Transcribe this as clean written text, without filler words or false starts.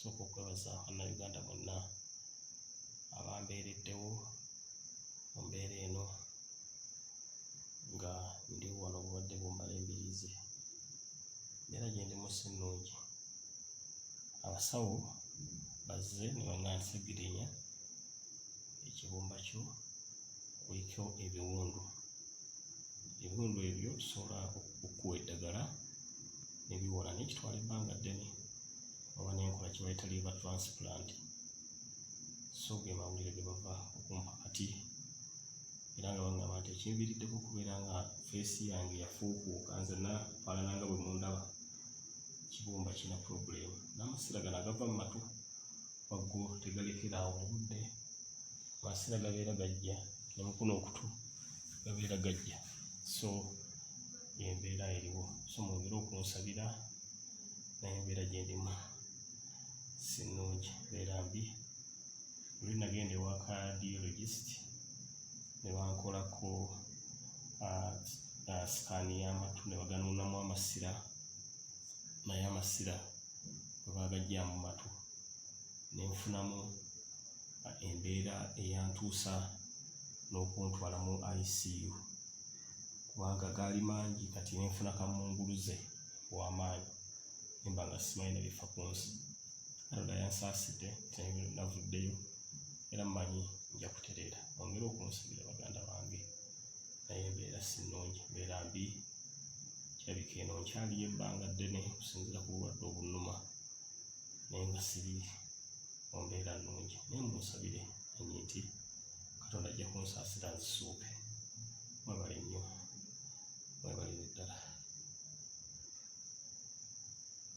Sooka okwebaza Bannayuganda bonna abambeereddewo mu mbeera eno nga ndi wano obulwadde bummala embiriizi. Embeera gye ndimu si nnungi. Abasawo bazze ne baŋŋamba nti, "Ssegirinya, ekibumba kyo kuliko ebiwundu. Ebiwundu ebyo tusobola okukuwa eddagala ne biwona, naye kitwala ebbanga ddene, oba n'enkola kye bayita liver transplant." So ge mawulire ge bava okumpa kati, era nga baŋŋamba nti ekinviiriddeko okubeera nga face yange yafuukuuka, nzenna faanana nga bwe mundaba, kibumba kirina problem, n'amasira gano agava mu matu waggo tegalekeraawo mu budde. Amasira gabeera gajja ne mukuno okutu gabeera gajja. So y'embeera eriwo, so mwongere okunsabira, naye embeera gye ndimu si nnungi, mbeera mbi. Luli nagenda ewa cardiologist ne bankolako scan y'amatu ne baganuunamu amasira, naye amasira bwe baagaggya mu matu ne nfunamu embeera eyantuusa n'okuntwala mu ICU, kubanga gaali mangi. Kati ne nfuna kamunguluze ow'amaanyi, nemba nga simanyi na bifa ku nsi. Katonda yansaasidde nti navuddeyo, era mmanyi nja kutereera. Mwongere okunsabira, baganda bange, naye embeera si nnungi, mbeera mbi. Kirabika eno nkyaliyo ebbanga ddene okusinziira ku bulwadde obunnuma, naye nga siri mu mbeera nnungi, naye munsabire, manyi nti Katonda ajja kunsaasira nzisuuke. Mwebale nnyo, mwebalire ddala.